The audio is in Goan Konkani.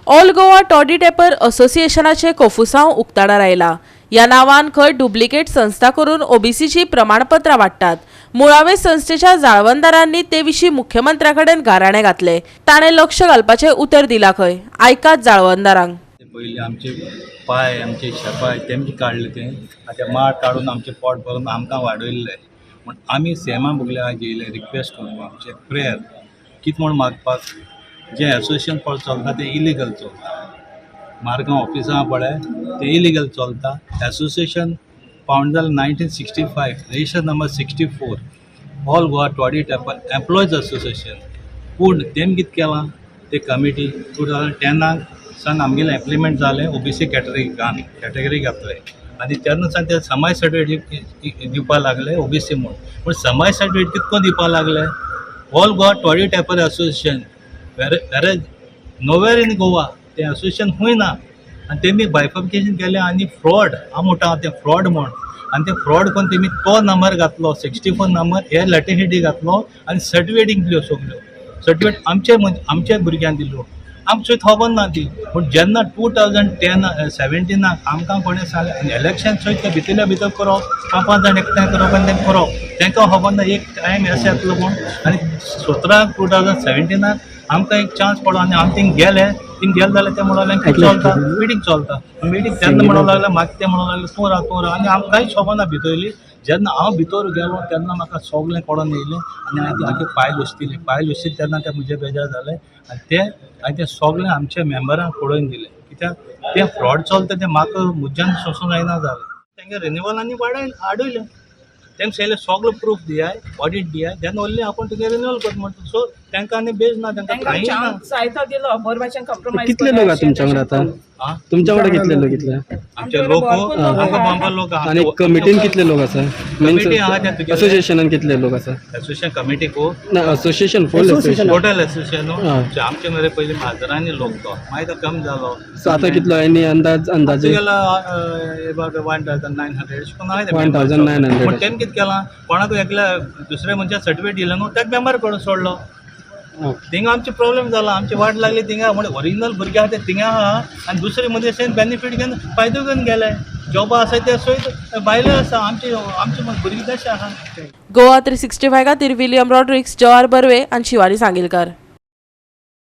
ऑल गोवा टॉडी टॅपर असोसिएशनाचे कोफुसांव उक्ताडार आयला. ह्या नांवान खंय डुप्लिकेट संस्था करून ओबीसीची प्रमाणपत्रां वाडटात. मुळावे संस्थेच्या जाळवणदारांनी ते विशीं मुख्यमंत्र्या कडेन गाराणें घातलें. ताणें लक्ष घालपाचें उतर दिलां खंय. आयकात जाळवणदारांक. पयलीं आमचे पांय, आमचे शेपाय तेमचे काडले ते आतां माड काडून आमचें पोट भरून आमकां वाडयल्ले. म्हण आमी सीएमा मुगले आयज येयले रिक्वेस्ट करूंक, आमचें प्रेयर कितें म्हूण मागपाक, जें एसोसिएशन पळय चलता तें इलिगल चलता. मारगांव ऑफिसां पळय तें इलिगल चलता. एसोसिएशन फावंड जालें 1965, register number 64, All Goa Toddy Tapper Employees Association. पूण तेम कितें केलां, ते कमिटी 2010आक सावन आमगेलें एप्लिमेंट जालें, ओबीसी कॅटेगरी कॅटेगरी घातले आनी तेन्ना सावन ते समाज सर्टिफिकेट दिवपा लागले ओबीसी म्हूण. पूण समाज सर्टिफिकेट कितको दिवपा लागले? All Goa Toddy Tapper Association where nowhere in Goa तें एसोसिएशन खूंय ना आनी तेमी बायफर्केशन केलें आनी फ्रॉड, हांव म्हणटा तें फ्रॉड म्हूण. आनी ते फ्रॉड करून तेमी तो नंबर घातलो, 64 नंबर, हे लेटरहेडी घातलो आनी सर्टिफिकेटींग दिल्यो. सगल्यो सर्टिफिकेट आमचे आमच्या भुरग्यांक दिल्यो. आमकां खबर ना ती. पूण जेन्ना 2010 17आक आमकां कोणें सांगलें, इलेक्शन सयत ते भितरल्या भितर करप, पांच पांच जाण एकठांय करप आनी तें करप, तांकां खबर ना एक टायम अशें येतलो म्हूण. आनी 17 2017आक आमकां एक चान्स पडलो आनी आमी थिंग गेले. थिंग गेले जाल्यार ते म्हणूंक लागले चलता, मिटींग चलता, मिटींग. तेन्ना म्हणूंक लागले, मागीर ते म्हणूंक लागले तूं राव, तूं राव. आनी आमकां कांयच खबर ना भितरली. जेन्ना हांव भितर गेलो तेन्ना म्हाका सगळें कळोन येयलें आनी हांवें ती आख्खी फायल उस्तिली. फायल उस्तिली तेन्ना ते म्हजे बेजार जाले आनी ते हांवें ते सगळे आमच्या मेंबरांक पळोवन दिले, कित्याक तें फ्रॉड चलता तें म्हाका म्हज्यान सोंसूंक जायना जालें. तेंगे रिन्युअल आनी वाडय आडयलें. तेंका सांगलें सगलो प्रूफ दियाय, ऑडीट दियाय, then only आपूण तुगे रिन्युअल करता म्हणटा. सो तांकां आनी बेज ना, तांकां तांकां कांय ना. चान्स जायतो दिलो बरे भाशेन कॉम्प्रोमायज. कितले लोक आहा तुमच्या वांगडा आतां? आं? तुमच्या वांगडा कितले लोक कितले? आमचे लोक, आमकां बांबा लोक आहा. आनी कमिटीन कितले लोक आसा? कमिटी आहा त्या तुगेले. असोसिएशनान कितले लोक आसा? एसोसिएशन कमिटी को? ना, असोसिएशन, फूल असोसिएशन. टोटल एसोसिएशन आं. आमचे मरे पयलीं हजारांनी लोक, तो मागीर तो कमी जालो. सो आतां कितलो आनी अंदाज अंदाजे? तुगेलो एबाउट 1900 अशें करून आहा. 1900. पूण तेणें कितें केलां, कोणाक एकल्या दुसऱ्या मनशाक सर्टिफिकेट दिलें न्हू, ताका मेंबर करून सोडलो. थिंगा आमचे प्रॉब्लेम जाला, आमची वाट लागली थिंगा. म्हणजे ओरिजिनल भुरगे आहा ते थिंगा आहा आनी दुसरे मनीस बेनिफीट घेवन, फायदो घेवन गेले. जॉबा आसा ते सयत भायले आसा. आमचे आमचे भुरगीं तशें आहा. गोवा 365 खातीर विलियम रॉड्रिक्स, जवाहर बर्वे आनी शिवानी सांगीलकर.